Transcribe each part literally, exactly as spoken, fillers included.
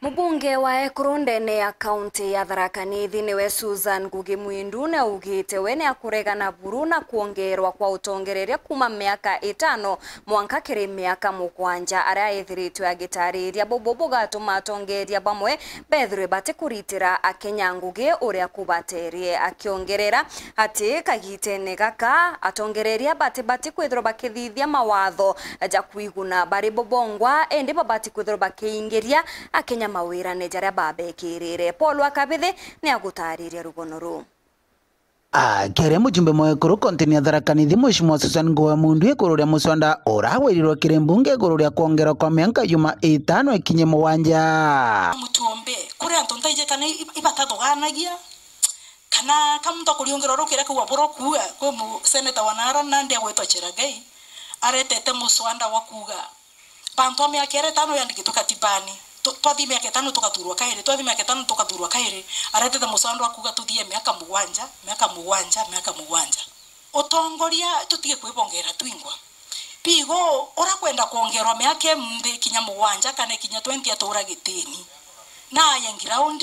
Mubunge wa ekuru ndene ya kaunti ya Tharaka Nithi niwe Susan Ngugi Mwindu ni augite we ni akuregana buru na kwongerwa kwa utongereria kuuma miaka itano mwanka kiri miaka mugwanja, aria ethiritwe agitariria bubu bugatuma atongeria bamwe bethirwe batikuritira Akenya ngugi uria kubaterie, akiongerera ati kagitene gaka atongereria batibati kwithirwa bakithithia mawatho ja kwiguna bari bo bongwa, indi babati kwithirwa bakiingiria Akenya mawirane jaria babekirire. Paul wa Kabithi ni agutariria rugono ruu. Akiaria mujumbe mwekuru kontini ya Tharaka Nithi, Mheshimiwa Susan Ngugi Mwindu, iguru ria muswanda uragwirirwe kiri mbunge iguru ria kwongerwa kwa mianka yuma itano ikinye mugwanja. Mutuombe, kuri antu ntaije kana i-, ibatathuganagia, kana ka muntu akuriungira rukira kau abura kuua, kwi mu-, seneta wa Narok Nandi agwitwa Cherargei, aretete muswanda wa kuuga, bantu a miaka iri itano yandikitwe katibani. Tu-, twathii miaka itano tukathurwa kairi, twathii miaka itano tukathurwa kairi. Aretete muswanda wa kuuga tuthie miaka mugwanja, miaka mugwanja, miaka mugwanja. Utongoria tutige kwibongera twingwa. Pigo, ura kwenda kwongerwa miaka imunthi kinya mugwanja kana kinya twenty atura gitini, na aye ground,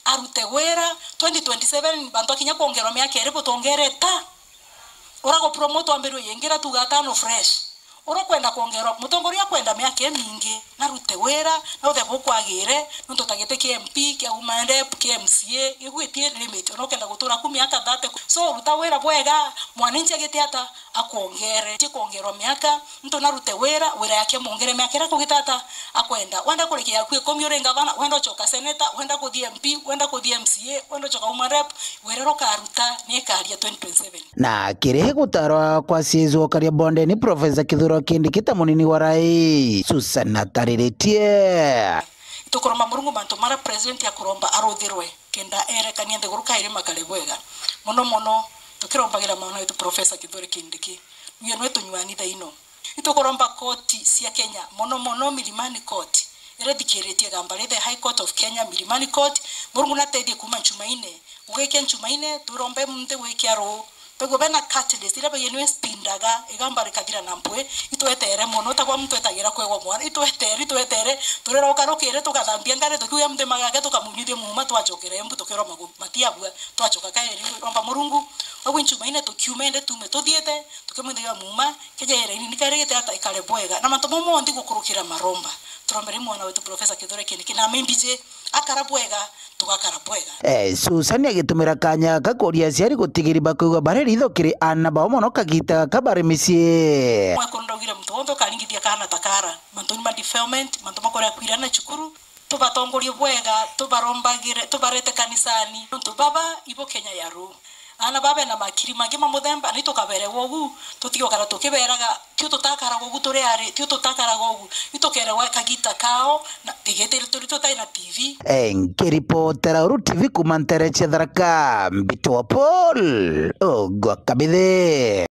arute wira, twenty twenty-seven bantu akinya kwongerwa miaka iri butongere ta. Ura gupromote wambirwe yingira tuga atano fresh. Ura kwenda kwongerwa, mutongoria akwenda miaka imingi, narute wira, na uthe bukwagire, nontu ta giti kia M P, kia woman rep, kia M C A, igwitie limit, ona ukenda gutura ku miaka thirty. So, ruta wira bwega, mwananchi agite ata, akwongere. Ti kwongerwa miaka, nontu narute wira, wira yake mwongere miaka iria kugita ata, akwenda. Wenda kurikia yaku ikumi uri ngavana, wenda ucoka senator, wenda kuthii M P, wenda kuthii M C A, wenda ucoka woman rep, wira uria ukaruta ni ikaria twenty twenty-seven. Na kiri gutarwa kwa C S wa Kariobangi, Professor Kithure Kindiki ta munini wa rais, Susan atariritie. Itukuromba Murungu mantu mara president akuromba aruthirwe, kenda erekania nthiguru kairi makare bwega. Mono mono, tukirombagira mwana wetu Professor Kithure Kindiki. Uyo nwe tunyuani thaino. Itukuromba koti cia Kenya, mono mono Milimani Court, iria ithikiritie gamba ri the High Court of Kenya, Milimani Court, Murungu natethie kuuma Nchumaine. Gugikia Nchumaine, turombe munthi gwikia ruu. Begwe bena catalyst, iria baiye niwe spindaga, igamba rikathira na mpwi, itwetere mono, ta kwa muntu etagira kwegwa mwana, itwetere, itwetere, turira ukarukire, tukathambia ngari, tukiuya munthi magage, tukamunyuthia muuma, twacokere mbu, tukirwa magu-, matiabua, twacoka kairi, romba Murungu, agwe Nchumaine tukiuma, ende tume tuthiete, tukimwithagia muuma, Kenya Airline ni kairigite ata ikare bwega. Na mantu mau monthe gukurukira maromba. Turombere mwana wetu Professor Kithure Kindiki na maybe je akara bwega, tugakara bwega. Eh, Susan agitumira kanya gaka kuria aciari gutigiri bakwigua bari ritho kiri aana bao mono kagita gaka bari micii. Mwekuru ndaugire muntu wonthe ukaringithia kaana ta kara. Mantu ni ma defilement, mantu ma kuria kwirana cukuru. Tubatongorie bwega, tubarombagire, tubarete kanisani. Nontu baba ibo Kenya ya ruu. Aana baba bena makiri mangi ma muthemba, na itukabere ugu, tutige gukara tukiberaga, tio tutakaraga ugu turi ari, tio tutakaraga ugu, itukerewa kagita kao, na tigitiri turi tutai na T V. Eh, nkiripotera Uru T V kuuma ntere cia Tharaka, mbitwa Paul Ogwa Kabithi.